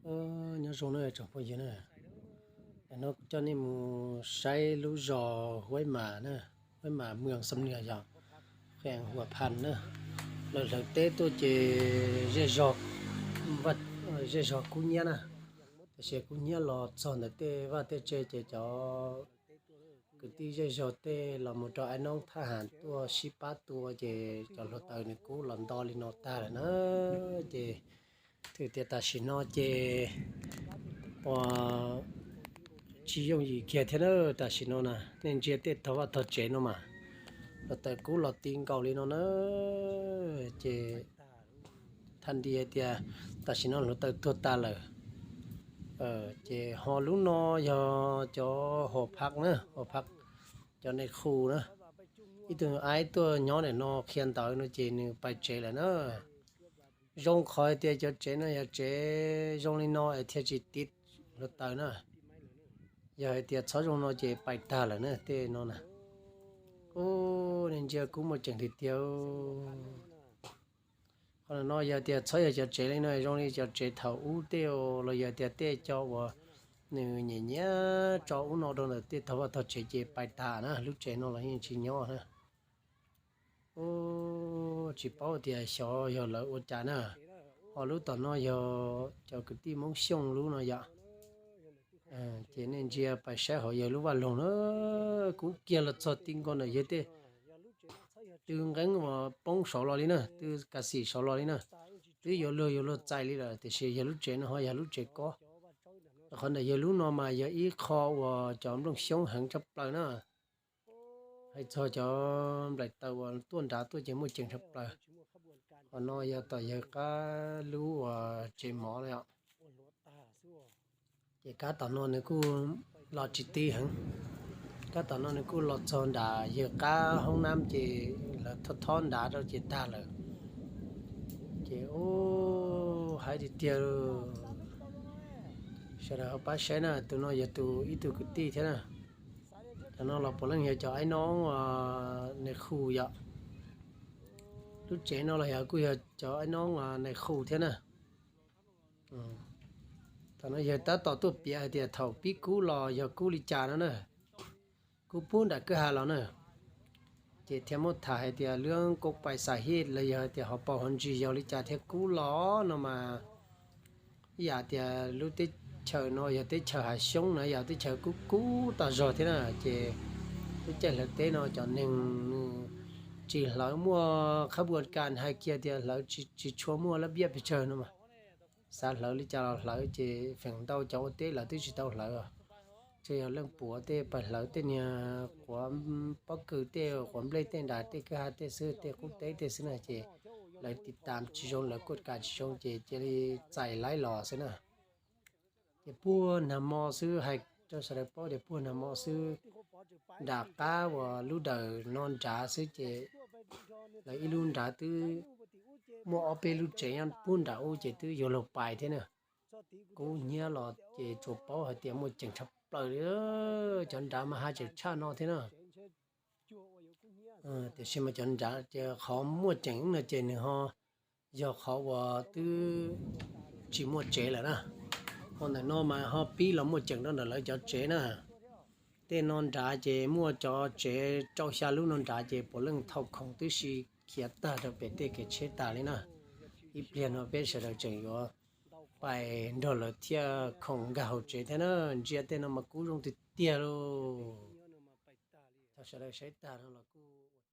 Nyob zoo na tsoom phooj ywg na, no kuv coj nej mus saib lub zos Huaib Mas na, Huaib Mas, Mường Sâm Nưa, yog Huyện Hòa Bình na. Lawv hlawv teb tuaj ces zej zog, zej zog kub hnyiab na, tiam sis kub hnyiab los txog ntawm tej vaj tej tse ces cov kwv tij zej zog tej los mus rau aiv noob thab ham tuaj sib pab tua ces cov hluav taws nws kub los nto li no tag lawm na. Ces thwm tias tam sim no ces ua tsis yooj yim kiag thiab na. Tam sim no na nej ntsia tej tog vaj tog tsev no mas hluav taws kub los ti nkaus li no na. Ces thaj nti hais tias tam sim no hluav taws tuag tas lawm. Ces ho lub no yog cov hauv phaj na, hauv phaj, cov neeg khu na. Ib tug aib tuaj nyob ntawm no qhia ntawv no ces nws pais tsev lawm na. Zoo qhov hais tias cov tsev no yog tsev zoo li no es thiaj tsis tiv hluav taws na. Yog hais tias txhob zoo no ces pais tag lawm na tej no na. Ub, nej ntsia kub muaj ceem tiag tiag. Qhov no yog tias txhob yog cov tsev li no, zoo li cov tsev thaum ub tej los yog tias tej cov uas nws nyiam nyiam tso ub no rau ntawm tej tog vaj tog tsev ces pais tas na, lub tsev no los yeej tsis nyob na. Ub, tsis paub tias xyov yog lawv ua cas na. Ho lub tom no yog cov kwv tij Hmoob Xyooj lub no yom. Ces nej ntsia pais saib hauv yawg lub vaj loog na, kub kiag los txog ti nkaus ntawm yawg tej tw nqeeb uas poob saud los li na, tw ka xim saud los li na. Twb yuav luag yuav luag txais li lawm tiam sis yawg lub tsev no ho yog lub tsev kob. Qhov ntawm yawg lub no mas yog ib qho uas cov nplooj xyoob heev tshaj plaws na. Hais txog cov nplaim taws uas tuaj nrad tuaj ces muaj ceem tshaj plaws. Qhov no yog tom yawg qab lub uas tsev mov na yom. Ces kab tom no nws kuj los tsis ti heev. Kab tom no nws kuj los txog nram yawg qab hoob nab ces lawv thob thob nrad rau ces tag lawm. Ces ub, hais tiag tiag, sawv daws ho pab saib na, tus no yog tus ib tug kwv tij thiab na. Tam no los puav leej yog cov aib noob neeg khu yom. Lub tsev no los yog kuj yog cov aib noob neeg khu thiab na. Tam no yawg tab tom tuaj piav hais tias thaum pib kub los yog kub li cas no na, kub puag nram kwj ha los na. Ces thiaj muab tham hais tias lub koob pais xas hij los yog hais tias hauv paus hauv ntsis yog li cas thiaj kub los no mas, ib yam tias lub teb chaws no yog teb chaws hav xyoob na, yog teb chaws kub kub tag zog thiab na. Ces lub caij hlawv teb no cov neeg nws tsis hlawv, muaj qhab npuas kas hais kiag tias hlawv tsis tshua muaj lab piaj pes tsawg no mas, xav hlawv li cas los hlawv ces feem ntau cov ua teb lawv twb tsis tau hlawv. Tsuas yog leej puav tej pais hlawv tej niag quav pob kws tej, quav nplej tej nram tej kwj ha tej xwb, tej qub teb tej xwb na. Ces lawv tiv tas tsis zoo, lawv kuaj kas tsis zoo ces cia li txais laib los xwb na. Ces puag nag hmo xwb, hais rau sawv daws paub tias puag nag hmo xwb, nram qab uas lub dawm no nrad xwb ces lawv ib lub nrad twb muaj ob peb lub tsev nyob puag nram ub ces twb yuav luag pais thiab na. Kub hnyiab los ces tsuas paub hais tias muaj ceem tshaj plaws li. Cov nrad mas haj tseem tshaj no thiab na. Tiam sis mas cov nrad ces qhov muaj ceem no ces nws ho yog qhov uas twb tsis muaj tsev lawm na. Ho ntawm no mas ho pib los muaj ceem rau ntawm lawv cov tsev na. Tej no nrad ces muaj cov tsev rau xya lub no nrad ces puav leej thauj khoom tib si khiav tag rau pem tej kev tsheb tag li na. Ib pliag no peb sawv daws tseem yuav pais nrog lawv thiaj khoom nkag hauv tsev thiab na. Ntsia tej no mas kub zoo tiag tiag lauj. Thaum sawv daws saib tag no los kuj